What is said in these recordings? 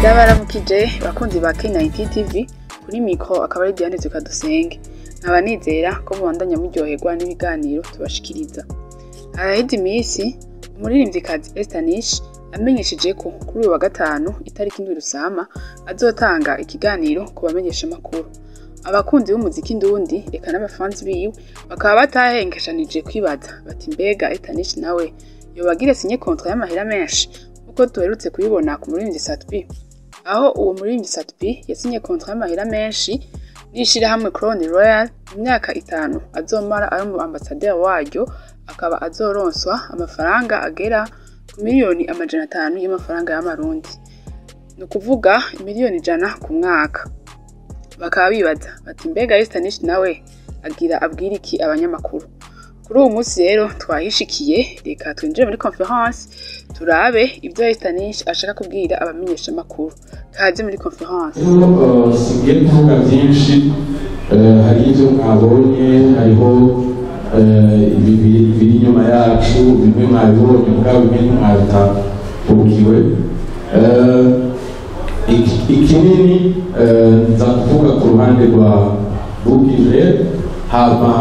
Ndabaramukije bakunzi ba K90 TV, kuri micro akaba ari Diane Zukadusenge. Nkaba nizera ko mubandanya muryoherwa n'ibiganiro tubashikiriza. Haraheze iminsi umuririmvyikazi Esther Nish amenyesheje ko kuri uyu wa gatanu itariki 7 Rusama azotanga ikiganiro ku bamenyeshamakuru. Abakunzi b'umuziki ndundi eka n'abafanzi biwe bakaba batahengeshanije kwibaza bati: "Mbega Esther Nish nawe yoba agira sinye contrat y'amahera menshi nkuko duherutse kubibona ku muririmbyi Sat-B?" Aho uwo muririmbyi Sat-B yasinye contrat y'amahera menshi n'ishirahamwe Crown Royal mu myaka 5 azomara ari umu ambassadeur waryo, akaba azoronswa amafaranga agera ku 500 miliyoni y'amafaranga y'amarundi, ni ukuvuga 100 miliyoni ku mwaka. Bakaba bibaza bati: "Mbega Esther Nish nawe agira abwira iki abanyamakuru?" Kuri uwo munsi rero twahishikiye, reka twinjire muri conférence turabe ibyo Esther Nish ashaka kubwira abamenyeshamakuru. Kaze muri conférence. Rero singiye kuvuga byinshi. Hari ibyo mwabonye, hariho biri inyuma yacu, bimwe mwabibonye mugabo bimwe ntimwabitahukiwe. Ikinini nza kuvuga ku ruhande rwa Bukivre, hama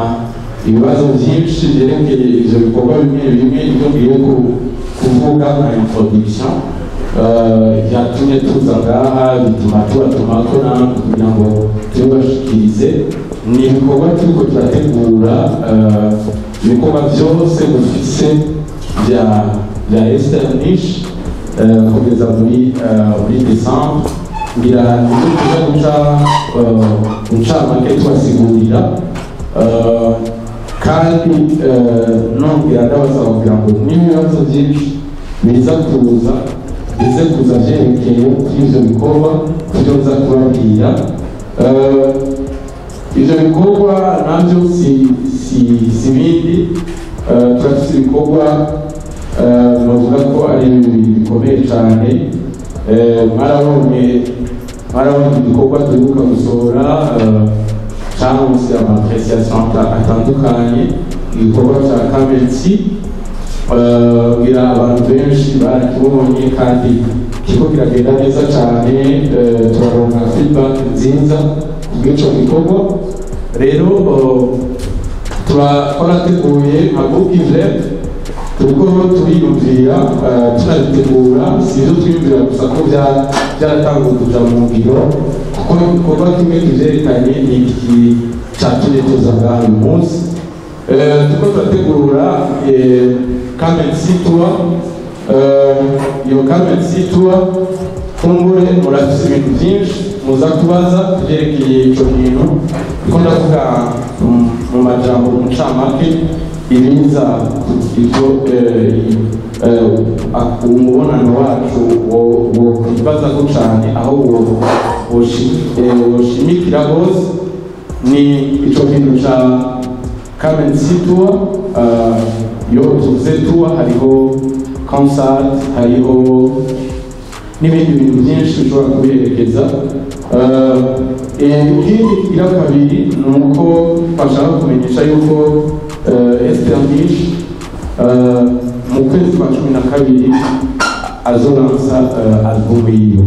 ibibazo byinshi byerekeye ivyo bikorwa bimwe bimwe, ibyo ngiye kuvuga nka introduction, byatumye tuza ngaha, bituma tubatumako namwe kugira ngo tubibashikirize, ni ibikorwa turiko turategura, ibikorwa byose dufise bya Esther Nish kugeza muri décembre. Ngira nibyo tuza guca ncamake tubasigurira, kandi nongera ndabasaba kugira ngo n'ibibazo byinshi biza kuza, bize kuza vyerekeye kuri ivyo bikorwa, kubyo nza kubabwira. Ivyo bikorwa navyo si bindi. Turafise ibikorwa, novuga ko ari bibiri bikomeye cyane. Mwarabonye igikorwa duheruka gusohora, caronse ama appréciation atandukanye, igikorwa ca Kamensi. Ngira abantu benshi barakibonye kandi kiriko kiragenda neza cyane. Turaronka feedback nziza kubw'ico gikorwa. Rero twarateguye nka Book Event, turiko turiyumvira, tunabitegura. Si ibyo twiyumvira gusa, ko byaratanguye kuja mu ngiro, kuko igikorwa kimwe kivyerekanye ni iki catumye tuza ngaha uyu munsi. Turiko turategura Come and See Tour. Iyo Come and See Tour, kumbure murafise ibintu byinshi muza kubaza vyerekeye ico kintu. Ndiko ndavuga mu majambo mu ncamake ibiza ivyo umubonano wacu wokwibazako cane, aho woshimikira hose ni ico kintu ca Come and See Tour. Iyo tuvuze tour, hariho concert, hariho n'ibindi bintu byinshi bishobora kubiherekeza. Ikindi kigira kabiri ni uko bashaka kumenyesha yuko Esther Nish mu kwezi kwa 12 azolansa album yiwe.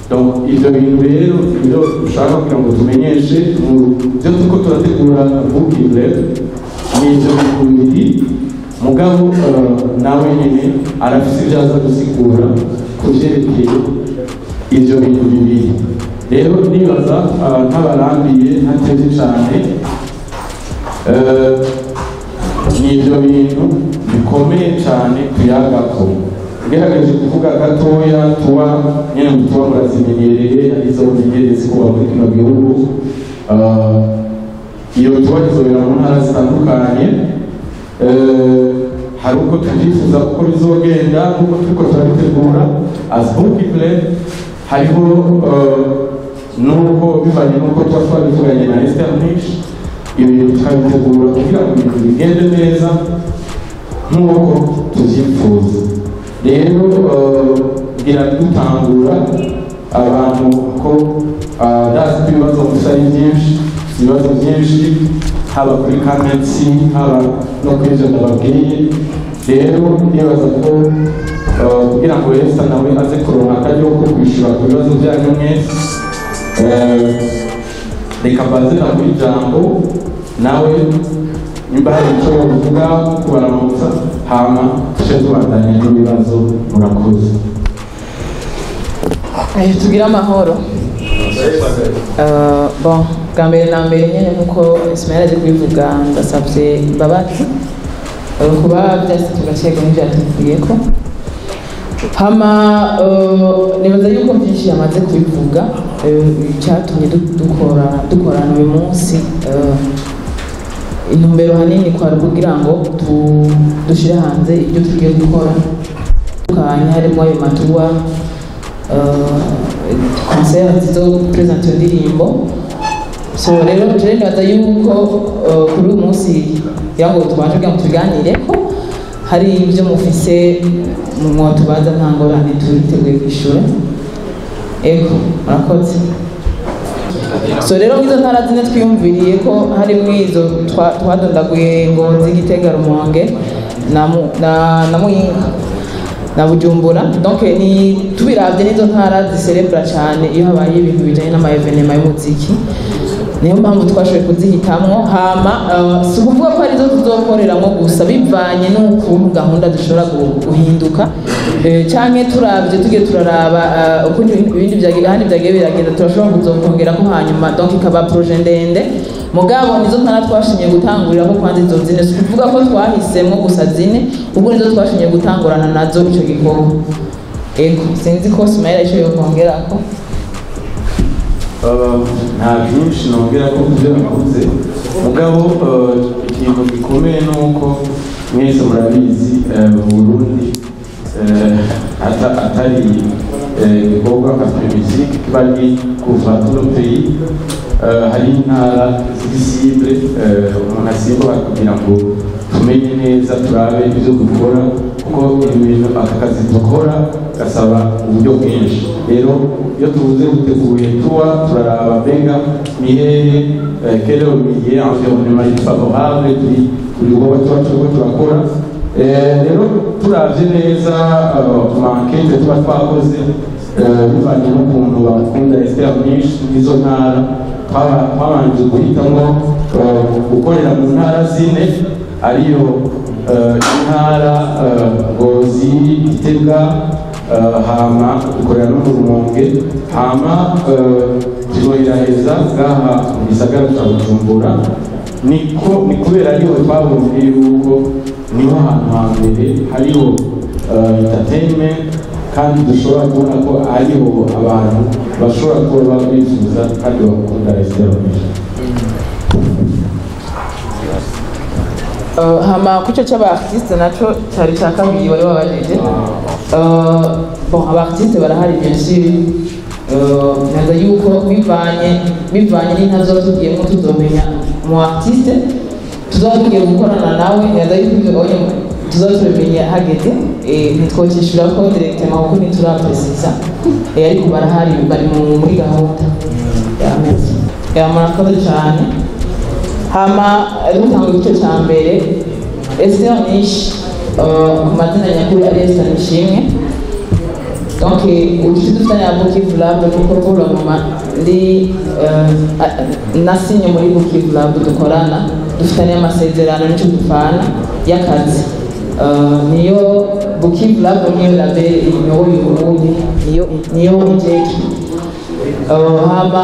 Donc ivyo bintu rero nivyo dushaka kugira ngo tumenyeshe mu byo turiko turategura Booking, ni ivyo bintu bibiri. Mugabo nawe nyene arafise ivyo aza gusigura ku vyerekeye ivyo bintu bibiri. Rero nibaza ntabarambiye, ntatevye cane, ni ivyo bintu bikomeye cane tuyagako. Ngerageje kuvuga gatoya, tuba nyene tuba murazimenyereye, arizo menyereye kuba muri kino gihugu. Iyo tuba izobera mu ntara zitandukanye. Hari uko tubyifuza uko bizogenda nk'uko turiko turabitegura as Book hariho nuko bivanye n'uko tuba twabivuganye na Esther Nish, ibintu tukabitegura kugira ngo ibintu bigende neza nk'uko tuvyifuza. Rero ngira dutangura abantu ko ndazi ko ibibazo gusa ari byinshi, ibibazo byinshi haba kuri Kamensi, haba no kuri ivyo ndababwiye. Rero ndibaza ko kugira ngo Kugira ngo Esther nawe aze kuronka akaryo ko kwishura ku bibazo byanyu mwese, reka mbanze namuhe ijambo, nawe nimba hari icyo bavuga kubaramutsa, hama tuce tubandanya n'ibibazo. Murakoze. Tugire amahoro. Bon, bwa mbere na mbere nyine, nkuko Ismail aje kubivuga, ndasabye imbabazi kuba byase tugacerwa ntibyatuvuyeko. Hama nibaza yuko byinshi yamaze kubivuga, icyatumye dukorana uyu munsi. Intumbero hanini kwari kugira ngo dushyire hanze ibyo tugiye gukora kanya, harimo ayo ma tour, concert zo presenta iyo ndirimbo. So rero je nibaza yuko kuri uyu munsi kugira ngo tubashe kugira ngo tubiganire ko hari ibyo mufise mwotubaza, nta ngorane, turiteguye kwishura. Ego, murakoze. So rero nk'izo ntara zine twiyumviriye ko harimo izo twadondaguye: Ngozi, Gitega, Rumonge na Muyinga na Bujumbura. Donc ni tubiravye n'izo ntara ziserebura cyane iyo habaye ibintu bijanye n'ama événements y'umuziki, niyo mpamvu twashoboye kuzihitamwo. Hama si ukuvuga ko arizo tuzokoreramwo gusa, bivanye n'ukuntu gahunda zishobora guhinduka, canke turavye tugiye turaraba ukuntu ibindi vyagiye ahandi vyagiye biragenda, turashobora kuzokongerako hanyuma, donc ikaba projet ndende. Mugabo nizo ntara twashimye gutangurira ko kwanza izo zine. Si ukuvuga ko twahisemwo gusa zine, ubwo nizo twashimye gutangurana nazo ico gikorwa. Ego, sinzi ko Ismail ico yokongerako. Nta byinshi nongera ko kubyo navuze, mugabo ikintu gikomeye ni uko mwese murabizi, mu Burundi atari igikorwa nka Primusic kiba kuva tout le pays, hari intara ziri cible, umuntu asimbura kugira ngo tumenye neza, turabe ibyo dukora, kuko ibintu aka kazi dukora gasaba uburyo bwinshi. Rero iyo tuvuze guteguye tuwa, turaraba mbega ni hehe, quel est le milieu environnement favorable kuri ku gikorwa tuba turiko turakora. Rero turavye neza ku ma enquêtes tuba twakoze, bivanye n'ukuntu bakunda Esther Nish n'izo ntara, twabanje guhitamwo gukorera mu ntara zine, ariyo intara Ngozi, Gitega, hama dukorera no mu Rumonge, hama tuzoheraheza ngaha mu gisagara ca Bujumbura. Niko ni kubera ariho twabonye yuko niho hantu hambere hariho entertainment, kandi dushobora kubona ko ariho abantu bashobora kuba bifuza kandi bakunda Esther Nish. Hama kuco c'aba artiste naco cari ca kabiri wari wabajije. Bon, aba artiste barahari, bien sûr. Naza yuko bivanye n'intara tuzoba tugiyemwo, tuzomenya mu artiste tuzoba tugiye gukorana nawe. Naza yuko ivyo onye tuzoba tubimenya hageze. Ntitwocishura ko directement kuko ntiturapresisa. Ariko barahari, bari muri gahunda. Ya, merci. Ya, murakoze cyane. Hama dutanga igice cya mbere, Esther Nish, ku mazina nyakuri ari Esther Nishimwe. Donc ubucuti dufitanye na Bukivu Lab nuko pour le moment ndi nasinye muri Bukivu Lab, dukorana, dufitanye amasezerano, nicyo dupfana y'akazi. Niyo Bukivu Lab, niyo label inyoboye ubundi, niyo ijejwe. Hama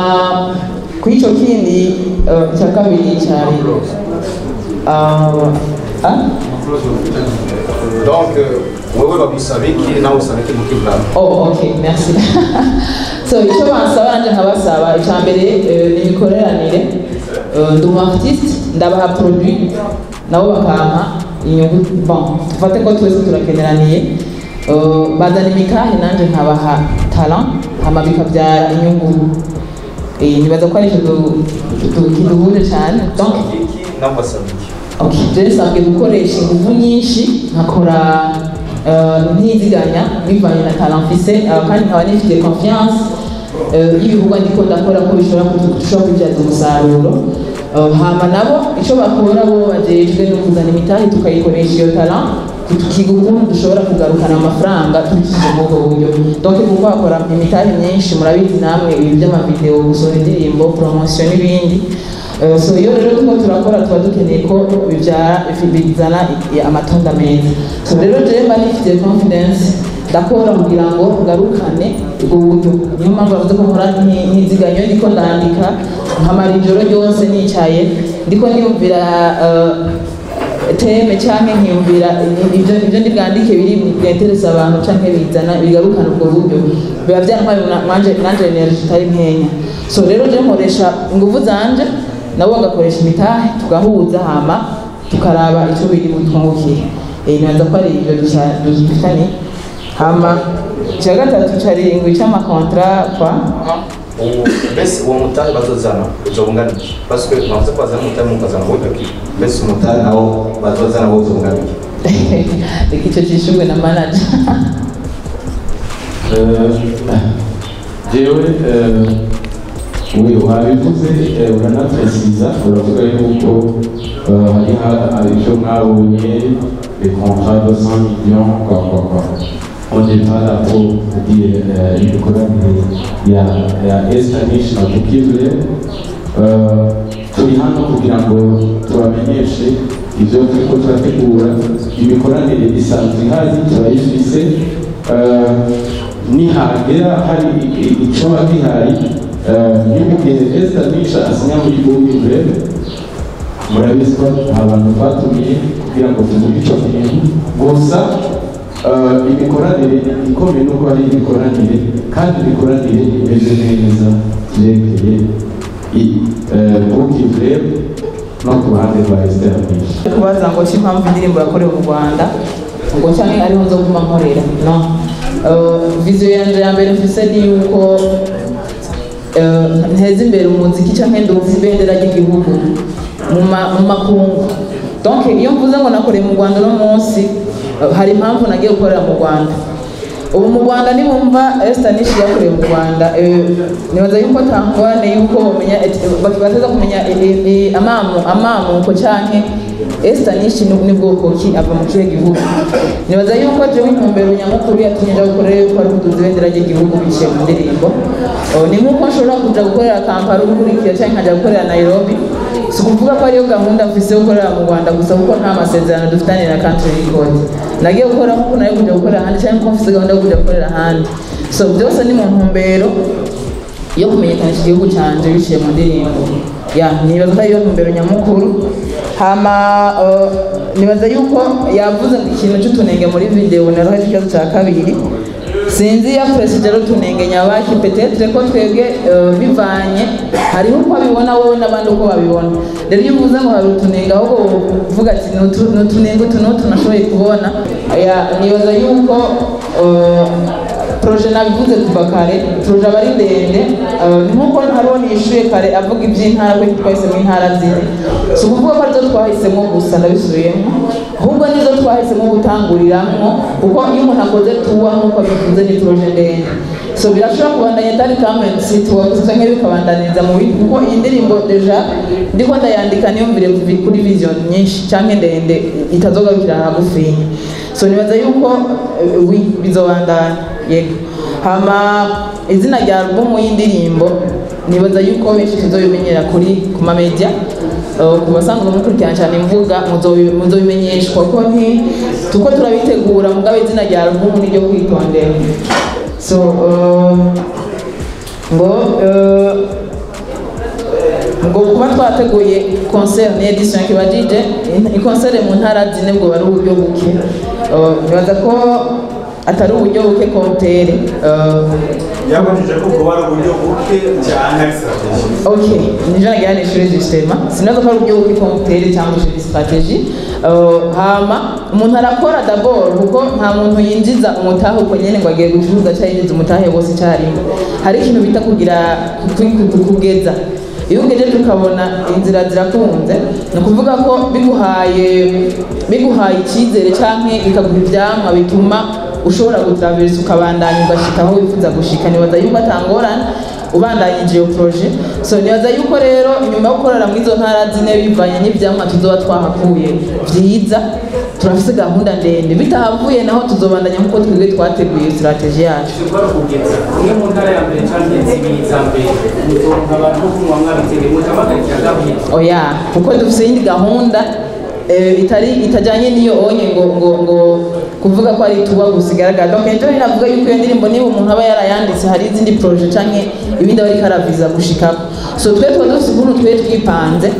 kuri ico kindi cya kabiri cyari ah? Donc, wewe bagusaba iki, nawe usaba iki Bukivu Lab? Oh, okay, merci. So, icyo bansaba nanjye nkabasaba, icya mbere ni imikoreranire. Ndi umu artiste, ndabaha produit, nabo bakampa inyungu. Bon, dufate ko twese turakeneraniye. Bazana imikahe, nanjye nkabaha talent, hama bikabyara inyungu. Nibaza ko ari icyo kiduhuje cyane. Donc, Iki nawe basaba iki? Okay, je nsabwe gukoresha ingufu nyinshi, nkakora ntiziganya bivanye na talent mfise, kandi nkaba nifitiye confiance y'ibikorwa ndiko ndakora ko bishobora dushobora kubibyaza umusaruro. Hama nabo icyo bakora, bo bajejwe no kuzana imitahe, tukayikoresha iyo talent. Tukiga ukuntu dushobora kugarukana amafaranga tubikije muri ubwo buryo. Donc kuko hakora imitahe myinshi, murabizi namwe, ibi by'ama vidéo, gusohora indirimbo, promotion n'ibindi. So iyo rero turiko turakora, tuba dukeneye ko bibyara, bizana amatunda meza. So rero jewe mba nifitiye confidence, ndakora kugira ngo ngarukane ubwo buryo. Niyo mpamvu bavuze ko nkora ntiziganyo. Ndiko ndandika, nkamara ijoro ryose nicaye ndiko niyumvira thème, canke nkiyumvira ibyo ndi bwandike biri bwenteresa abantu, canke bizana bigarukana ubwo buryo. Biba byantwaye nanje energy itari nkenya. So rero je nkoresha inguvu zanje, nabo bagakoresha imitahe, tugahuza, hama tukaraba ico biri butwungukire. Nibaza ko ari ibyo dufitanye. Hama icya gatatu carindwi c'ama contrat kwa Mbese uwo mutahe bazozana uzobungana iki? Parce que mwavuze ko bazana umutahe, mukazana uburyo ki? Mbese umutahe nawo bazozana wo uzobungana iki? Reka ico cishurwe na manager. Jewe we wabivuze, uranapresiza, uravuga yuko hari ivyo mwabonye, les contrats de 100 millions, quoi quoi quoi. On n'est pas là pour dire imikoranire ya Esther Nish na Bukivle. Turi hano kugira ngo tubamenyeshe ivyo turiko turategura. Imikoranire isanzwe ihari, turayifise. Nihagera hari icoba gihari, ni mu gihe Esther Nish asinya muri Bukivle, murabizi ko abantu batumiye kugira ngo tuvuge ico kintu gusa. Imikoranire ikomeye nuko ari imikoranire, kandi imikoranire imeze neza yerekeye Bukivle no ku ruhande rwa Esther Nish. Kubaza ngo ci impamvu indirimbo yakorewe mu Rwanda, ngo canke ariho nzoguma nkorera, no. Vision yanje ya mbere mfise ni yuko nteza imbere umuziki canke nduza ibendera ry'igihugu mu makungu. Donc iyo mvuze ngo nakoreye mu Rwanda uno munsi, hari impamvu nagiye gukorera mu Rwanda. Ubu mu Rwanda nibumva Esther Nish yakoreye mu Rwanda, nibaza yuko tangwane yuko bamenya, bateza kumenya amamuko canke Esther Nish ni bwoko ki, ava mu kihe gihugu. Nibaza yuko jewe intumbero nyamukuru yatumye nja gukorera yuko ari kuduza ibendera ry'igihugu biciye mu ndirimbo. Ni nk'uko nshobora kuja gukorera Kampala ukurikira, canke nkaja gukorera Nairobi. Si ukuvuga ko ariyo gahunda mfise yo gukorera mu Rwanda gusa, kuko nta masezerano dufitanye na Country Record. Nagiye gukora nkuko nayo kuja gukorera ahandi, canke nkuko mfise gahunda yo kuja gukorera ahandi. So byose ni mu ntumbero yo kumenyekanisha igihugu canje biciye mu ndirimbo. Ya, nibaza ko ariyo ntumbero nyamukuru. Hama nibaza yuko yavuze ikintu c'utunenge muri vidéo, naraho ikibazo cya kabiri. Sinzi yakoresheje rero utunenge nyabaki, peut-être ko twebwe bivanye, hariho uko abibona wowe n'abandi uko babibona. Rero iyo uvuze ngo hari utunenge, ahubwo uvuga ati ni utunenge utu n'utu nashoboye kubona. Ya, nibaza yuko projet, nabivuze kuva kare, projet aba ari ndende. Ni nkuko hariho nishuye kare avuga iby'intara, ko twahisemo intara zine. Si ukuvuga ko arizo twahisemo gusa, ndabisubiyemo, ahubwo nizo twahisemo gutanguriramwo, kuko iyo umuntu akoze tuwa nk'uko bivuze, ni projet ndende. So birashobora kubandanya atari kamensi tuwa gusa, canke bikabandaniriza mu bindi, kuko iyi ndirimbo déjà ndiko ndayandika niyumvire kuri vision nyinshi canke ndende itazogarukira hagufinya. So nibaza yuko oui, bizobandanya, yego. Hama izina rya album y'indirimbo, nibaza yuko benshi tuzobimenyera kuri ku ma media. Ku basanzwe mukurikirana cyane imvuga, muzobimenyeshwa ko nti tuko turabitegura, mugabo izina rya album niryo kwitondera. So ngo kuba twateguye concert ni édition kibajije concert mu ntara zine, ngo bari uburyo buke. Nibaza ko atari uburyo buke komtere. Yabajije ko kuba ari uburyo buke cyane ari stratégie. Ok, nivyo nagira nishure justement. Sinaza ko ari uburyo buke komtere cyangwa ishuri stratégie. Hama umuntu arakora d'abord, kuko nta muntu yinjiza umutahe uko nyene ngo agiye gucuruza cyangwa yinjiza umutahe wose icyarimwe. Hari ikintu bita kugira kugeza. Iyo ugejeje ukabona inzira zirakunze, ni ukuvuga ko biguhaye icyizere canke bikaguha ivyamwa bituma ushobora gutraversa, ukabandanya, ugashika aho wifuza gushika. Nibaza yuko atangorane ubandanyije iyo projet. So nibaza yuko rero inyuma yo gukorera muri izo ntara zine, bivanye n'ivyamwa tuzoba twahakuye vyiza. Turafise gahunda ndende, bitahavuye naho tuzobandanya nkuko twebwe twateguye strategie yacu. Ushobora kugeza umwe mu ntara ya mbere canke zibiri za mbere, muzoronka abantu bo kunywa mwabitege, mutabagarikira gahunda? Oya, kuko dufise iyindi gahunda itari itajanye n'iyo onye ngo kuvuga ko ari tuba gusa igaragara. Donc ejo navuga yuko iyo ndirimbo, niba umuntu aba yarayanditse, hari izindi projet canke ibindi aba ariko araviza gushikako. So twe tuba dufise ukuntu twe twipanze.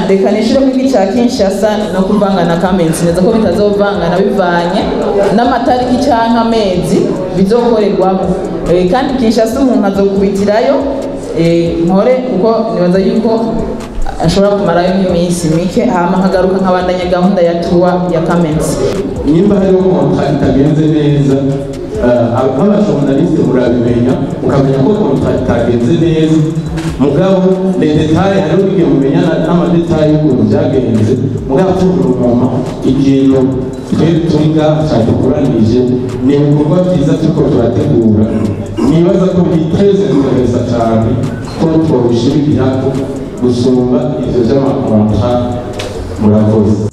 Reka nishire kuri iki ca Kinshasa no kuvangana Kamenzi neza ko bitazovangana bivanye n'amatariki canke amezi bizokorerwamo. Kandi Kinshasa umuntu azokubitirayo, nkore kuko nibaza yuko ashobora kumarayo nk'iminsi mike, hama nkagaruka nkabandanya gahunda ya tour ya Kamenzi. Nimba hariho contrat itagenze neza, nk'abajournaliste murabimenya, mukamenya ko contrat itagenze neza. Mugabo les détails, hariho igihe mumenya n'amadétails y'ukuntu byagenze. Mugabo pour le moment, ikintu twe turi ngaha cyadukoranije ni ibikorwa byiza turiko turategura. Nibaza ko biri très intéressant cyane ko twobishimikirako gusumba ivyo vy'amacontrats. Murakoze.